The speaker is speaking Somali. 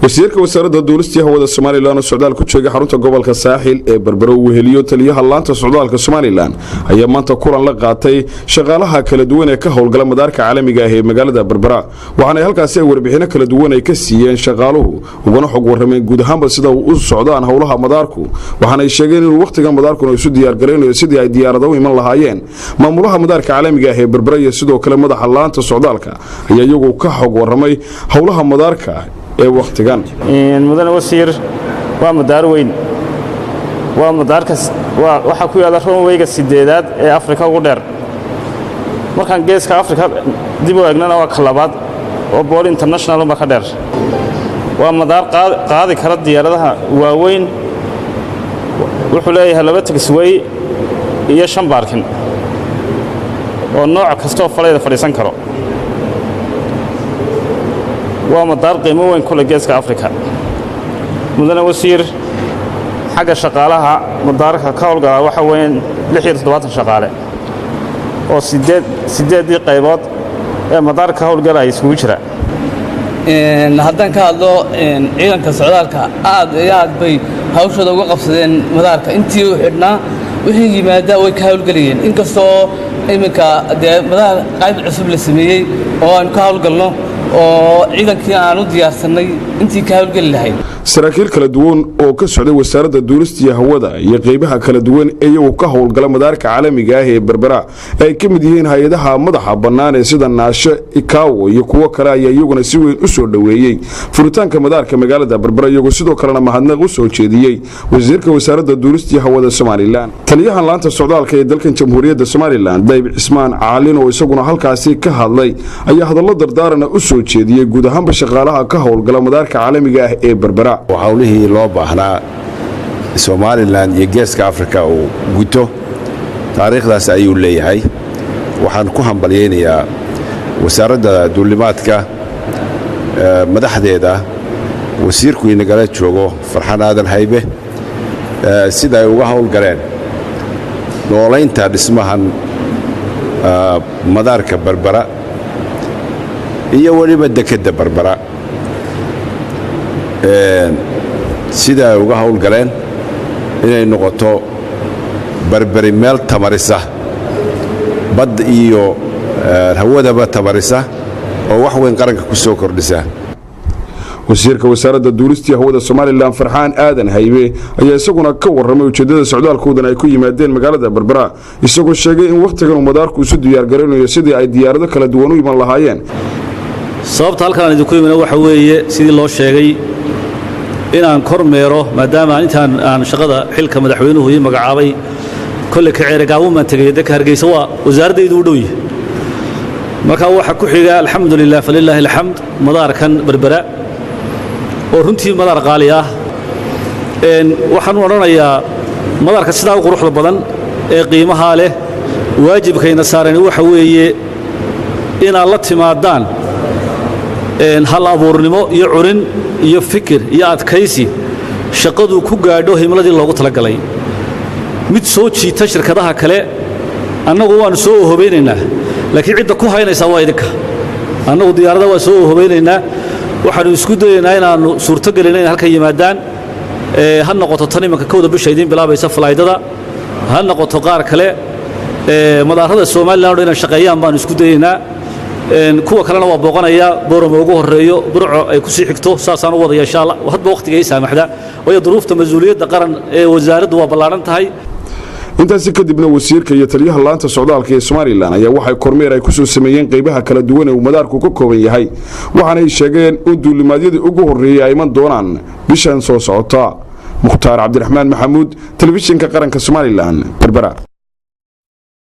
Wasiirka Wasaaradda Duulistii Hawada Somalilan oo socdaal ku joogay xarunta gobolka Saaxil ee Berbero, uu weheliyo taliyaha laanta socdaalka Somalilan, ayaa maanta kulan la qaatay shaqaalaha kala duwan ee ka howlgala madaarka caalamiga ah ee magaalada Berbera. Waxaana halkaasi ay warbixino kala duwan ay ka siiyeen shaqaaluhu, ugana xog warrameen guud ahaanba sida uu u socdaan howlaha madaarku. Waxaana ay sheegeen inuu wakhtigan madaarkuna isu diyaargaraynayo sidii ay diyaarado u iman lahaayeen. Maamulaha madaarka caalamiga ah ee Berbera iyo sidoo kale madaxa laanta socdaalka ayaa iyagu ka xog warramay howlaha madaarka ee wakhtigan. Mudane wasiir, waa madaar weyn, waa madaarka waxaa ku yaalla runwayga sideedaad ee Afrika ugu dheer. Markaan Geeska Afrika dib u eegnana, waa ka labaad oo Bole International unba ka dheer. Waa madaar qaadi kara diyaaradaha waaweyn. Wuxuu leeyahay laba taxiway iyo shan parking oo nooc kastaoo flight-da fadhiisan karo. Waa madaar qiimo weyn ku leh Geeska Afrika. Mudane wasiir, xagga shaqaalaha madaarka ka howlgala waxa weeyaan 76 shaqaale oo siddeeddii qaybood ee madaarka ka howlgalaya isugu jira. Haddaan ka hadlo ciidanka socdaalka, aad iyo aad bay hawshooda uga qabsadeen madaarka intii uu xidhnaa. Wixii yimaada way ka howlgelayeen, inkastoo iminka dee madaar qayb cusub la sameeyey oo aanu ka howlgalno oo ciidankii aan u diyaarsannay intii ka howlgeli lahayd. Saraakiil kala duwan oo ka socday Wasaaradda Duulista iyo Hawada iyo qeybaha kala duwan ee iyagu ka howlgala madaarka caalamiga ah ee Berbera, ee ay ka mid yihiin hay-adaha madaxa bannaan ee sida Naasho, ICAO iyo kuwo kale, ayaa iyaguna si weyn u soo dhoweeyey furitaanka madaarka magaalada Berbera, iyagoo sidoo kalena mahadnaq u soo jeediyey wasiirka Wasaaradda Duulista iyo Hawada Somalilan. Taliyahan laanta socdaalka ee dalkan Jamhuuriyadda Somalilan, Dayb Cismaan Caalin, oo isaguna halkaasi ka hadlay, ayaa hadallo dardaarana u soo jeediyey guud ahaanba shaqaalaha ka howlgala madaarka caalamiga ah ee Berbera. Howlihii loo baahnaa Somalilan iyo Geeska Afrika uu guto, taariikhdaas ayuu leeyahay. Waxaan ku hambalyaynayaa Wasaaradda Duulimaadka, madaxdeeda, wasiirku inagala joogo, Farxaan Aadan Haybe, sida ay uga howlgaleen noolaynta dhismahan madaarka Berbera iyo weliba dekedda Berbera, sida ay uga howlgaleen inay noqoto Berberi meel tamarisa, bad iyo hawadaba tamarisa, oo wax weyn qaranka ku soo kordhisa. Wasiirka Wasaaradda Duulistii Hawada Somalilan, Farxaan Aadan Haybe, ayaa isaguna ka warramay ujeeddada socdaalkoodan ay ku yimaadeen magaalada Berbera, isagoo sheegay in wakhtigan uu madaarku isu diyaargaraynayo sidii ay diyaarado kala duwan u iman lahaayeen. Sababta halkan aan idinku imina waxa weeye, sidii loo sheegay, inaan kormeero, maadaama intaan aan shaqada xilka madaxweynuhu ii magacaabay kolley ka Ceerigaabo baan tegay, deka Hargeysa waa wasaaraddaydu u dhow yahay. Marka waxaa ku xiga, alxamdu lilah, falilaahi alxamd, madaarkan Berbera oo runtii madaar qaali ah. Waxaan u odhanayaa, madaarka sidaa u quruxda badan ee qiimahaa leh, waajibkayna saarani waxa weeye inaad la timaadaan hal abuurnimo iyo curin iyo fikir iyo adkaysi shaqadu ku gaadho himladii loogu talagalay, mid soo jiita shirkadaha kale. Annagu waannu soo ohobaynaynaa, laakiin cidda ku haynaysaa waa idinka. Annagu diyaaradda waa soo ohobaynaynaa, waxaannu isku dayaynaa inaannu suurto gelinna inay halkan yimaadaan. Ha noqoto tan imanka 1-da bisha idiin bilaabaysa flight-yada, ha noqoto qaar kale. Madaarada Somalilan o dhan inay shaqeeyaan baannu isku dayaynaa. Kuwa kalena waa booqanayaa, Boorama ugu horreeyo, Burco ay ku sii xigto, saasaan u wadaya insha Allah, hadba wakhtiga ii saamaxda, waayo duruufta mas-uuliyadda qaran ee wasaaraddu waa ballaadhan tahay. Intaasi kadibna wasiirka iyo taliyaha laanta socdaalka ee Somalilan ayaa waxay kormeer ay ku soo sameeyeen qaybaha kala duwan ee uu madaarku ka kooban yahay, waxaanay sheegeen in duulimaadyadii ugu horreeyey ay iman doonaan bishan soo socota. Mukhtaar Cabdiraxmaan Maxamuud, Telefishinka Qaranka Somalilan, Berbera.